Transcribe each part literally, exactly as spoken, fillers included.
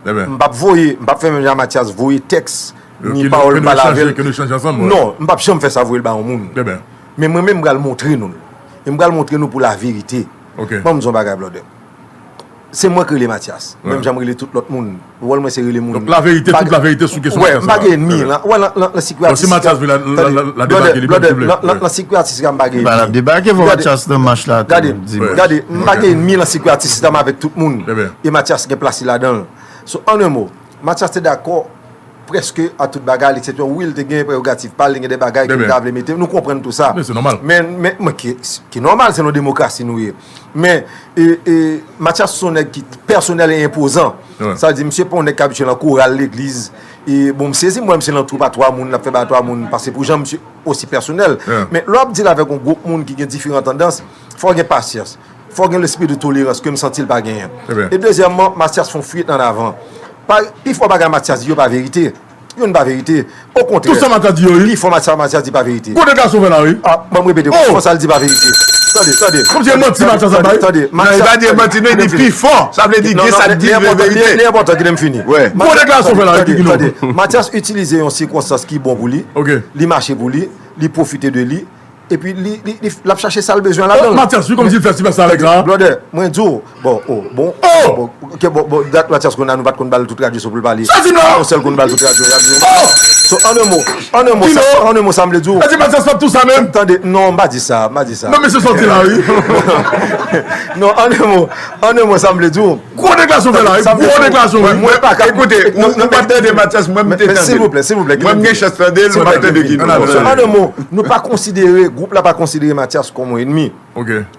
M p ap voye, m p ap fè menm jan Matyas voye tèks, ni pawòl m pale avè l. Non, m p ap janm fè sa voye l ba yon moun. Men mwen menm, m pral montre nou l. E m pral montre nou pou laverite. Ban m di yon bagay, blòdè. Se mwen k rele Matyas. Menm jan m rele tout lòt moun. Wòl mwen se rele moun. Donk, laverite, tout laverite sou kesyon Matyas la. M pa gen ènmi. Wè, nan, nan, nan sikwè atistik la, nan, nan sikwè atistik la, m pa gen ènmi. Gade, gade, m pa gen ènmi nan sikwè atistik la, m avèk tout moun. E Matyas gen plas li ladan l. So, an en mo, Matyas te dakò prèske a tout bagay, eksepte wi, l te gen prerogativ pa l, li gen de bagay ke l ta vle mete, nou konprann tou sa. Men, men, men ki, ki nòmal, se nan demokrasi nou ye. Men, e, e, Matyas se yon nèg ki pèsonèl e enpozan. Sa vle di, misye pa yon nèg k abitye nan koral legliz. E, bon, m sezi, m wè misye nan twoup a twa moun, l ap fè bagay twa moun, pase pou jan misye osi pèsonèl. Men, lè w ap deal avèk yon gwoup moun ki gen diferan tandans, fò w gen pasyans. Fò w gen lespri de tolerans ke m santi l pa genyen. E dezyèmman, Matyas fè yon fuite en avant. Pa, pifò bagay Matyas di yo pa verite. Youn pa verite. Okontrè. Tout sa Matyas di yo, wi. Pifò Matyas, Matyas di pa verite. Gwo deklarasyon fè la, wi. A, ban m repete, pifò sa l di pa verite. Tande, tande. Kòmsi e manti Matyas ap bay. Tande, tande. Matyas, li pa di e manti, non, li di pifò. Sa vle di gen sa k di verite. Li enpòtan, li enpòtan, kite m fini. Gwo deklarasyon fè la, wi, Guy Guy. Tande, tande. Matyas itilize yon sikonstans ki bon pou li. Li mache pou li. Li pwofite de li. Epi li, li, li, l ap chache sa l bezwen ladan l. Matyas, wi, kòmsi l fè ti pès avèk sa. Blòdè, mwen di w, bon, oh, bon, bon, ok, bon, bon, dat Matyas konn la, nou pa t konn ba l tout radyo sou pou l pale. Sa di m la! Yon sèl konn ba l tout radyo, radyo. So, an en mo, an en mo, sa, an en mo, sa m vle di w. Sa di Matyas p ap tou sa menm? Tande, non, m pa di sa, m pa di sa. Non, mesye sòti la, wi. Non, an en mo, an en mo, sa m vle di w. Gwo deklarasyon fè la, wi. Gwo deklarasyon, wi. Mwen pa ka. Ekoute, ou, ou pa t tande Matyas, mwen m te tande l. Silvouplè, silvouplè. Mwen m gen chans tande l, mwen pa t tande Guy Guy. An en mo, nou pa konsidere, gwoup la pa konsidere Matyas kòm yon ènmi.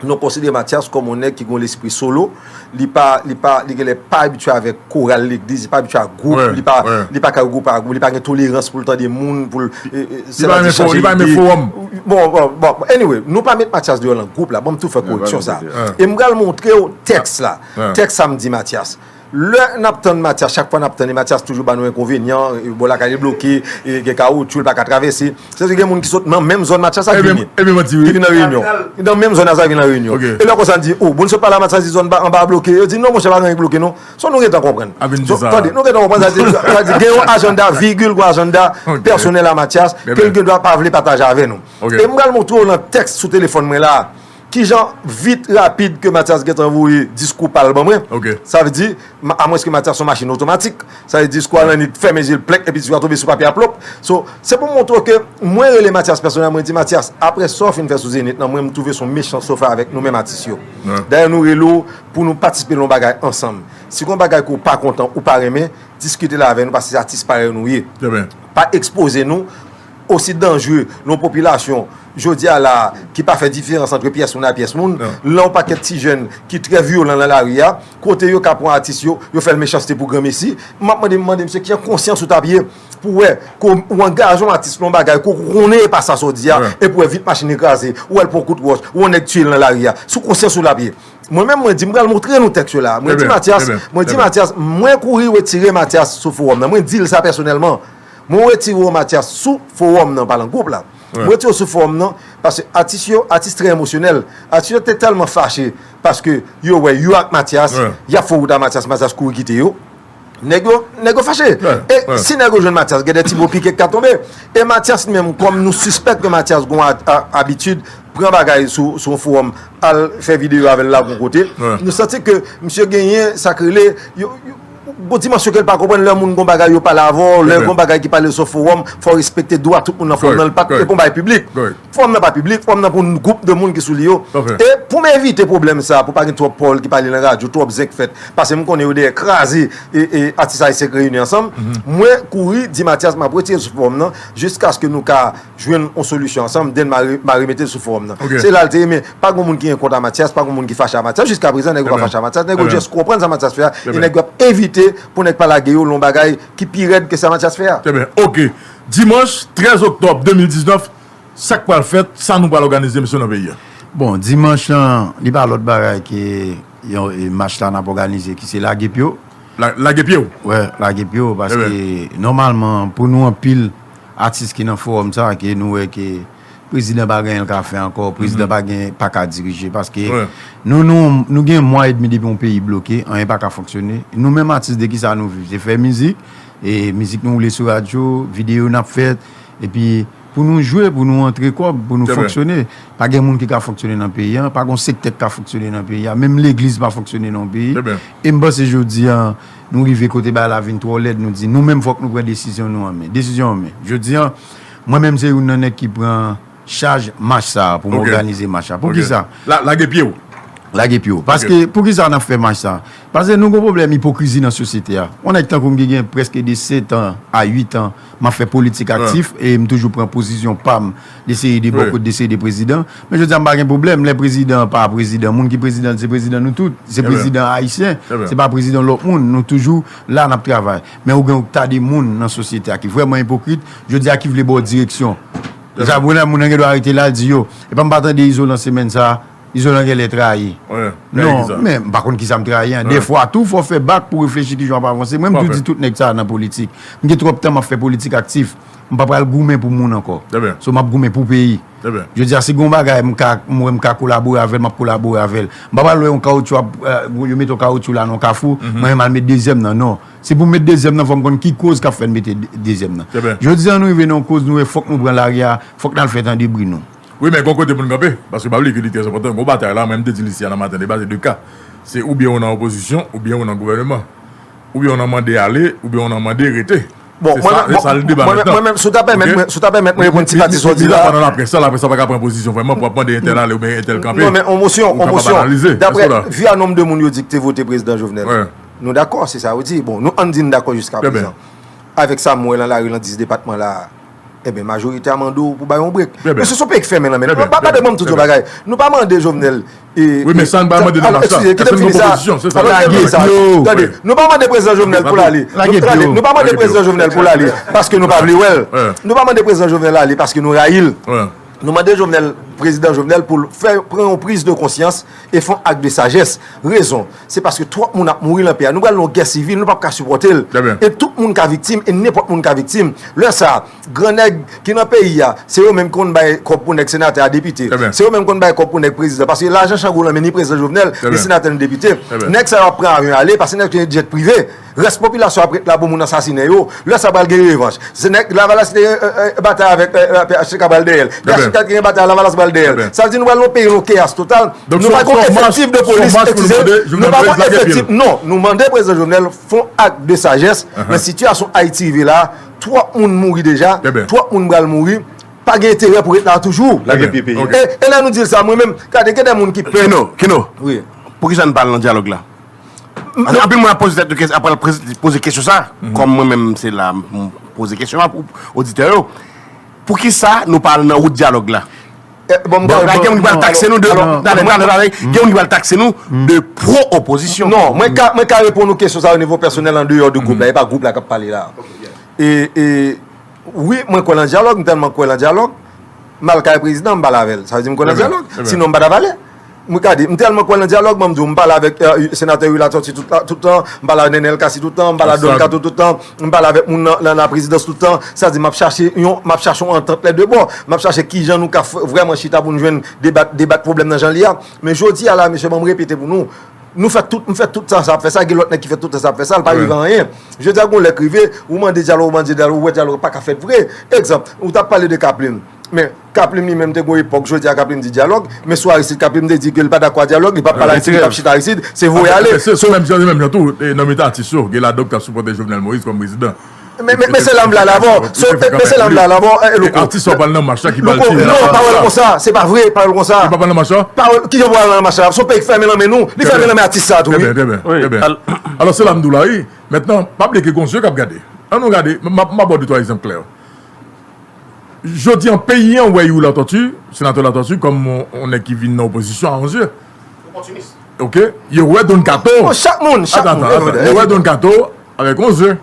Nou konsidere Matyas kòm yon nèg ki gen yon lespri solo. Li pa, li pa, li genlè pa abitye avèk koral legliz, li pa abitye a gwoup, li pa, li pa ka regwoupe a gwoup, li pa gen tolerans pou l tande moun, pou l, e, e, sètadi chanje ide. Bon, bon, bon, anyway, nou pa met Matyas deyò nan gwoup la, ban m tou fè koreksyon sa. E m pral montre w tèks la. Tèks sa m di Matyas. Lè n ap tann Matyas, chak fwa n ap tann li, Matyas toujou ba nou enkonvenyan, e, bò lakay li bloke, e, gen kawotchou, li pa ka travèse. Se gen moun ki sot nan menm zòn Matyas ak vini. Ki vin nan reyinyon. Nan menm zòn a sa vin nan reyinyon. E lè konsa n di, oh, moun sot pa la Matyas di zòn anba a bloke. Yo di, non, monchè, pa gen anyen ki bloke, non. Sa nou gentan konprann. Tande, nou gentan konprann sa di, sa di, gen yon ajanda, vigil, gen yon ajanda pèsonèl a Matyas, ke l gen dwa pa vle pataje avè nou. E m pral montre w nan tèks sou telefòn mwen la. Kijan vit, rapid ke Matyas gentan voye diskou pa l ban mwen. Sa vle di, amwenske Matyas se yon machin otomatik. Sa vle di diskou a nan nit fèmen je l plèk, epi diskou a tonbe sou papye a plop. So, se pou montre w ke mwen rele Matyas pèsonèl, mwen di, Matyas, apre sa w fin fè sou Zenith nan, mwen m twouve se yon mechanste w fè avèk nou menm atis yo. Dayè nou rele w pou nou patisipe nan yon bagay ansanm. Si gen yon bagay ke w pa kontan, ou pa renmen, diskite l avè nou, paske se atis parèy nou ye. Pa ekspoze nou osi danjre nan yon popilasyon jodi a la a ki pa fè diferans ant pyès moun a pyès moun. Lè yon pakèt ti jèn ki trè vyolan nan lari a, kote yo ka pran atis yo, yo fè l mechanste pou granmesi. M ap mande, m mande misye ki jan konsyans ou t ap ye pou wè ke w angaje yon atis nan yon bagay ke w konnen e pa sa sa w di a, epi w wè vit machin li kraze, ou wè l pran kout wòch, ou wè yon nèg tiye l nan lari a. Sou konsyans ou l ap ye. Mwen menm, mwen di, m pral montre nou tèks yo la. Mwen di Matyas, mwen di Matyas, mwen kouri retire Matyas sou fowòm nan. Mwen di l sa pèsonèlman. Mwen retire w Matyas sou fowòm nan, pa nan gwoup la. Mwen retire w sou fowòm nan, paske atis yo, atis trè emosyonèl. Atis yo te tèlman fache, paske yo wè yo ak Matyas, y ap fè wout a Matyas, Matyas kouri kite yo. Nèg yo, nèg yo fache. E si nèg yo jwenn Matyas, gen de ti bo pike k ka tonbe. E Matyas li menm, kòm nou sispèk ke Matyas gen yon a- a- abitid pran bagay sou, sou yon fowòm, al fè videyo avè l la gon kote, nou santi ke misye genyen sa k rele, yo, yo, gon dimansyon ke l pa konprann. Lè moun gon bagay yo pale avè w, lè gon bagay ki pale sou fowòm, fò w respekte dwa tout moun nan fowòm nan, li pa t, e pa yon bagay piblik. Fòm nan pa piblik, fòm nan pou yon gwoup de moun ki sou li yo. E pou m evite pwoblèm sa, pou pa gen twòp pawòl ki pale nan radyo, twòp zenk fèt, paske m konnen yo dèyè kraze e, e atis ayisyen k reyini ansanm, mwen kouri di Matyas m ap retire sou fòm nan jiskaske nou ka jwenn yon solisyon ansanm, then m a re- m a remete l sou fòm nan. Se la l te ye, men pa gen moun ki gen kont a Matyas, pa gen moun ki fache a Matyas. Jiska prezan, nèg yo pa fache a Matyas, nèg yo just konprann sa Matyas fè a, e nèg yo ap evite pou nèg pa lage yo nan yon bagay ki pi rèd ke sa Matyas fè a. Trè byen, ok. Dimanch trèz oktòb de mil diznèf, sa k pral fèt, sa nou pral òganize, mesye, nan peyi a? Bon, dimanch lan, li pa lòt bagay ke yon, e, mach la n ap òganize, ki se lage pye w. La- lage pye w? Wè, lage pye w, paske nòmalman, pou nou anpil atis ki nan fowòm sa, ke nou wè ke Prezidan pa gen anyen l ka fè ankò, prezidan pa gen, pa ka dirije, paske nou, nou, nou gen mwa edmi depi yon peyi bloke, anyen pa ka fonksyone. Nou menm atis, de kisa nou viv? Se fè mizik, e mizik nou woule sou radyo, videyo n ap fè, epi pou nou jwe, pou nou antre kòb, pou nou fonksyone. Pa gen moun ki ka fonksyone nan peyi a, pa gen sektè ki ka fonksyone nan peyi a, menm legliz pa fonksyone nan yon peyi. E m panse jodi a, nou rive kote bagay la vin twò lèd, nou di, nou menm fòk nou pran desizyon nou an men. Desizyon an men. Jodi a, mwen menm se youn nan nèg ki pran chaj mach sa a pou m òganize mach sa. Poukisa? Lage pye w. Lage pye w. Paske, poukisa n ap fè mach sa a? Paske nou gen yon pwoblèm ipokrizi nan sosyete a. Yon nèg tankou m ki gen prèske de sèt an a uit an, m ap fè politik aktif e m toujou pran pozisyon pa m, deseye de bò kot, deseye de prezidan. Men jodi a m pa gen pwoblèm, lè prezidan pa prezidan, moun ki prezidan, se prezidan nou tout, se prezidan ayisyen, se pa prezidan lòt moun, nou toujou la n ap travay. Men ou gen yon ta de moun nan sosyete a ki vrèman ipokrit, jodi a ki vle ba w direksyon. Deja, moun nan, moun nan gen dwa rete la, l di yo, epa m pa tande Izolan semèn sa a, Izolan genlè trayi. Non, men m pa konn kisa m trayi an. Dèfwa tou, fò w fè bak pou w reflechi kijan w ap avanse. Mwen, m tou di tout nèg sa a nan politik. M gen twòp tan m ap fè politik aktif. M pa pral goumen pou moun ankò. So, m ap goumen pou peyi. Jodi a, si gen yon bagay m ka, m wè m ka kolabore avè l, m ap kolabore avè l. M pa pral wè yon kawotchou ap, yo mete yon kawotchou la nan yon kafou, mwen menm al met dezyèm nan, non. Si pou m met dezyèm nan, fò m konn ki koz k ap fè n mete dezyèm nan. Jodi a, nou rive nan yon koz, nou wè fòk nou pran lari a, fòk n al fè tande bri nou. Wi, men gon kote pou n kanpe, paske pa bliye ke li trè enpòtan. Gon batay la, mwen m te di l isi a nan maten deba, se de ka. Se oubyen ou nan opozisyon, oubyen ou nan gouvèneman. Oubyen ou nan mande ale, oubyen ou nan mande rete. Bon, mwen menm, mwen menm, si w ta pèmèt mwen, si w ta pèmèt mwen reponn ti pati sa w di la. Li pa nan laprès la, laprès la pa ka pran pozisyon vrèman pou ap mande entèl ale oubyen entèl kanpe. Non, men on mosyon, on mosyon. Daprè vi a nonb de moun yo di ki te vote prezidan Jovenel. Nou dakò, se sa yo di. Bon, nou ann di n dakò jiska prezan. Avèk sa m wè lan lari lan dis depatman la, Ebyen, majorite a mande w pou bay yon brek. Mesye, se yon peyi ki fèmen lan men nou. Pa, pa de ban m tout yon bagay. Nou pa mande Jovenel. Wi, men sa n pa mande nan mach la. Eskize, kite m fini sa. Alò, kite m fini sa. Tande, nou pa mande prezidan Jovenel pou l ale. Tande, nou pa mande prezidan Jovenel pou l ale paske nou pa vle wè l. Nou pa mande prezidan Jovenel ale paske nou rayi l. Nou mande Jovenel, prezidan Jovenel, pou l fè, pran yon priz de konsyans e fè yon ak de sajès. Rezon, se paske twòp moun ap mouri lan peyi a. Nou pral nan yon gè sivil, nou p ap ka sipòte l. E tout moun ka viktim, e nenpòt moun ka viktim. Lè sa a, gran nèg ki nan peyi a, se yo menm ki konn bay kòb pou nèg senatè a, depite. Se yo menm ki konn bay kòb pou nèg prezidan. Paske lajan chango lan men ni prezidan Jovenel, ni senatè, ni depite. Nèg sa yo ap pran avyon ale, paske nèg yo gen djèt prive. Rès popilasyon ap ret la pou moun asasinen yo. Lè sa pral gen revanch. Se nèg Lavalas te gen batay avèk P H T K pral dèyè l. P H T K te gen batay, Lavalas pral dèyè l. Sa vle di nou pral nan yon peyi nan keyas total. Nou pa gen yon efektif de polis, eskize, nou pa gen yon efektif, non, nou mande prezidan Jovenel fè yon ak de sajès. Nan sitiyasyon Ayiti rive la, twòp moun mouri deja, twòp moun pral mouri, pa gen enterè pou ret la toujou. E lè nou di l sa, mwen menm, gade, gen de moun ki pè. Kino, Kino, poukisa n pa al nan dyalòg la? Anpil moun ap poze tèt yo, ap pral poze kesyon sa, kòm mwen menm se la m poze kesyon an pou oditè yo. Poukisa nou pa al nan wout dyalòg la? Donk la gen moun ki pral takse nou de, talè, talè, talè, gen moun ki pral takse nou de pwo-opozisyon. Non, mwen ka, mwen ka reponn ou kesyon sa o nivo pèsonèl andeyò de gwoup la, e pa gwoup la k ap pale la. E, e, Wi, mwen kwè nan dyalòg, m tèlman kwè nan dyalòg, m al kay prezidan, m pale avè l. Sa vle di m kwè nan dyalòg. Sinon, m pa t ap ale. Mwen ka di, m tèlman kwè nan dyalòg, ban m di w, m pale avèk senatè Wi Latòti tout tan, m pale avèk Nenel Cassy tout tan, m pale avèk Don Kato tout tan, m pale avèk moun nan, nan laprezidans tout tan. Sa di, m ap chache yon, m ap chache yon antant lè de bò. M ap chache kijan nou ka vrèman chita pou n jwenn debat, debat pwoblèm nan jan l ye a. Men jodi a la, mesye, ban m repete pou nou, Nou fè tout, m fè tout tan sa ap fè sa, gen lòt nèg ki fè tout tan sa ap fè sa, l pa rive anyen. Jodi a gon lè k rive, ou mande dyalòg, ou mande dyalòg, ou wè dyalòg pa ka fèt vre. Egzanp, ou t ap pale de Kaplim. Men, Kaplim li menm te gon epòk, jodi a Kaplim di dyalòg, men sou Aristide Kaplim te di ke l pa dakò a dyalòg, li p ap pale Aristide, li p ap chita Aristide, se voye ale. Se menm jan, se menm jan tou, nan mitan atis yo, gen ladan k t ap sipòte Jovenel Moïse kòm prezidan. Men, men, men se la m vle al avè w. Men se la m vle al avè w, Louko. Atis yo pral nan mach la ki pral tiye. Non, pa wè l konsa. Se pa vre, pa wè l konsa. Yo pa pral nan mach la? Kijan pou al nan mach la? Se yon peyi k fèmen nan men nou. Li fèmen nan men atis sa tou, wi. Trè byen, trè byen, trè byen. Alò, se la m di w la, wi. Mentnan, pa bliye ke gon zye k ap gade. Ann nou gade, m ap, m ap ba w de twa egzanp klè. Jodi a, peyi a wè Youri Latortue, senatè Latortue, kòm yon, yon nèg ki vin nan opozisyon a yon zye. Opòtinis. Oke? Yo wè Don Kato. Bon, chak moun, chak moun. Atann, atann. Yo wè Don Kato avèk yon zye.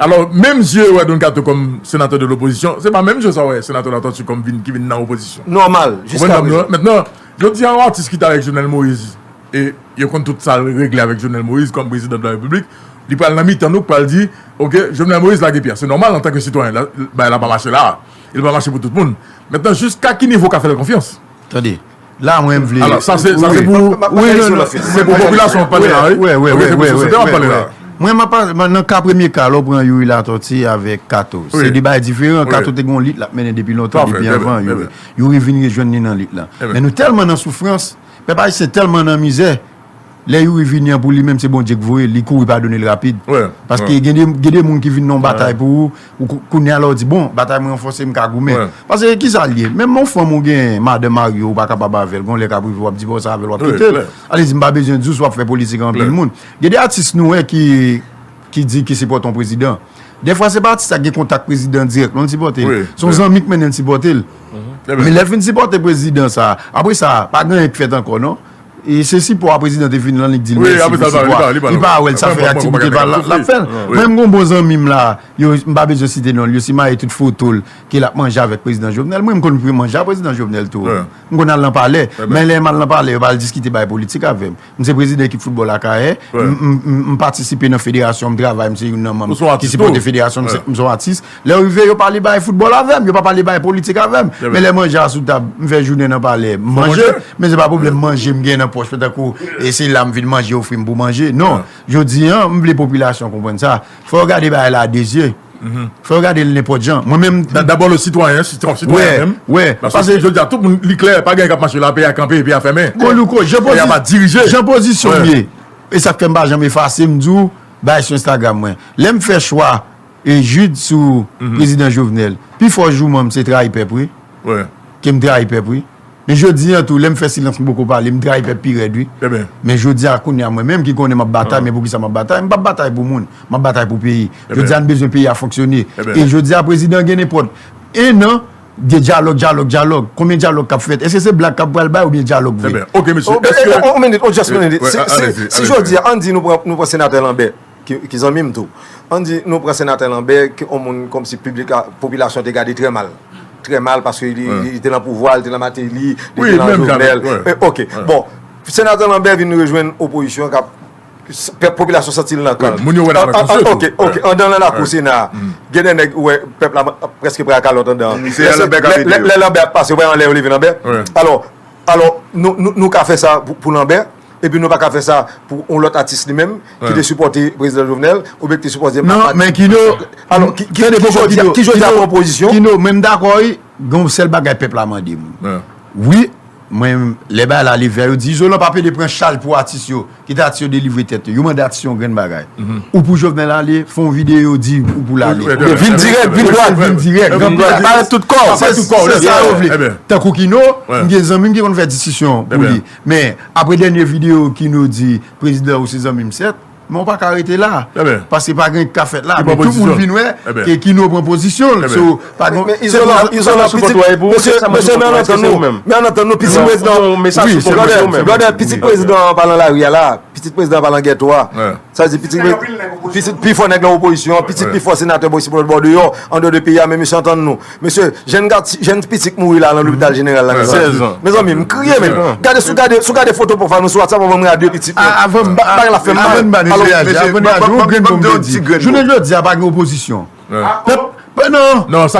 Alò, menm zye yo wè Don Kato kòm senatè de lopozisyon, se pa menm zye sa yo wè senatè Latortue kòm vin, ki vin nan opozisyon. Nòmal, jiska prezan. Mentnan, jodi a, yon atis ki t avèk Jovenel Moïse, e yo konn tout sa l regle avèk Jovenel Moïse kòm prezidan de la repiblik, Li pral nan mitan nou, pral di, ok, Jovenel Moïse lage pye a. Se nòmal antanke sitwayen, la, bagay la pa mache la. Li pa mache pou tout moun. Mentnan, jiska ki nivo w ka fè l konfyans? Tande, la mwen m vle. Alò, sa se, sa se pou, wi, non, non, se pou popilasyon w ap pale la, wi. Ok, se pou sosyete w ap pale la. Mwen, m ap pale, nan ka premye ka, lè w pran Youri Latortue avèk Kato, se de bagay diferan. Kato te gen yon lit l ap mennen depi lontan, depi anvan Youri. Youri vin rejwenn li nan lit lan. Men nou tèlman nan soufrans, pèp ayisyen tèlman nan mizè, lè Youri vini an, pou li menm se Bondye k voye l, li kouri padone l rapid. Paske gen de, gen de moun ki vin nan yon batay pou ou, ou kou-, kounye a la w di, bon, batay mwen ranfòse, m ka goumen. Paske ki sa l ye? Menm yon fanm ou gen madanm marye, ou pa kapab avè l, gon lè k ap rive w ap divòse avè l, w ap kite l. Ale di, m pa bezwen di w si w ap fè politik ak anpil moun. Gen de atis nou wè ki, ki di ki sipòte yon prezidan. Dèfwa se pa atis la gen kontak prezidan dirèk non l sipòte l. Se yon zanmi k mennen l sipòte l. Men lè l fin sipòte prezidan sa, apre sa, pa gen anyen k fèt ankò non. E se sipò a prezidan te vin lan li k di l mèsi pou sipò a. Li pa wè l sa fè aktivite l ap fè l. Mwen m gon bon zanmi m la, yo, m pa bezwen site non l, yo simaye tout foto l ke l ap manje avèk prezidan Jovenel. Mwen m konn manje a prezidan Jovenel tou. M konn al nan palè. Men lè m al nan palè, yo pa al diskite bay politik avè m. M se prezidan ekip foutbòl Akayè. M, m, m, m patisipe nan federasyon, m travay, m se youn nan manm ki sipòte federasyon, m se, m se yon atis. Lè yo rive, yo pale bay foutbòl avè m, yo pa pale bay politik avè m. Men lè manje a sou tab, m fè jounen nan palè, m manje, men se pa pwoblèm manje m gen nan pòch, tankou, e se la m vin manje, yo ofri m pou manje. Non, jodi an, m vle popilasyon konprann sa. Fò yo gade bagay la a de zye. Fò yo gade l nenpòt jan. Mwen menm. Dabò le sitwayen, sitwayen menm. Wè, paske jodi a, tout moun, li klè, pa gen k ap mache la, peyi a kanpe, peyi a fèmen. Gon Louko, jan pozisyon m ye. E sa k fè m pa janm efase, m di w, bay sou Instagram mwen. Lè m fè chwa e Jude sou prezidan Jovenel, pi fò jouman m se trayi pèp wi. Ke m trayi pèp wi. Men jodi an tou, lè m fè silans m poko pale, m trayi pèp pi rèd wi. Men jodi a kounye a mwen menm ki konnen m ap batay, men poukisa m ap batay? M p ap batay pou moun, m ap batay pou peyi. Jodi a n bezwen peyi a fonksyone. E jodi a prezidan gen nenpòt en an de dyalòg, dyalòg, dyalòg. Konbyen dyalòg k ap fèt? Èske se blag k ap pral bay oubyen dyalòg vre? Ebyen, ok, mesye. Èske on minit, on just minute. Si jodi a, ann di nou pran, nou pran senatè Lambert, ki, ki zanmi m tou. Ann di nou pran senatè Lambert, ki on moun kòmsi piblik la, popilasyon te gade trè mal. Trè mal, paske li, li te nan pouvwa, li te nan Martelly, li te nan Jovenel. Ok, bon. Senatè Lambert vin rejwenn opozisyon k ap pèp, popilasyon santi l nan kan l. Moun yo wè l avèk yon sèl tou. Ok, ok. Anndan nan lakou Sena a, gen de nèg ou wè pèp la prèske pral kalòt anndan an. Lè Lambert ap pase, ou wè anlè yo leve Lambert. Alò, alò, nou, nou, nou ka fè sa pou, pou Lambert, epi nou pa ka fè sa pou yon lòt atis li menm, ki te sipòte prezidan Jovenel, oubyen ki te sipòte. Non, men Kino, alò, ki, ki, ki jodi a, ki jodi a pran pozisyon. Kino, mwen m dakò wi, gen yon sèl bagay pèp la mande m. Wi, mwen, lè bagay la leve a, yo di, Izolan pa pede pran chaj pou atis yo. Kite atis yo delivre tèt yo. Yo mande atis yo yon grenn bagay. Ou pou Jovenel ale, fè yon videyo, di ou pou l ale. Vin dirèk, vin dwat. Vin dirèk. Parèt tout kò w. Se sa yo vle. Tankou Kino, m gen zanmi m ki konn fè diskisyon pou li. Men, apre dènye videyo Kino di, prezidan ou se zanmi m sèt, men w pa ka rete la. Paske pa gen k ka fèt la. Men tout moun vin wè ke Kino pran pozisyon l. So, pa gen. Men Izolan, Izolan, pitit, mesye, mesye, men ann antann nou, men ann antann nou, pitit prezidan, brother, brother, pitit prezidan an pa nan lari a la. Pitit prezidan pa nan gèto a. Sa vle di pitit pre-, pitit pi fò nèg nan opozisyon an, pitit pi fò senatè bò isi bò deyò, andeyò de peyi a, men mesye antann nou. Mesye, jèn gati, jèn pitit mouri la nan lopital jeneral la, mezanmi. Mezanmi, m kriye, men. Gade sou, gade, sou gade foto pwofay nou sou WhatsApp, anvan m rale de pitit mwen. Bagay la fè m mal. Avan n ba mesye Aji, avan n ba Aji, yon grenn pou m te di. Jounen jodi a pa gen opozisyon. Pèp, non. Non, sa k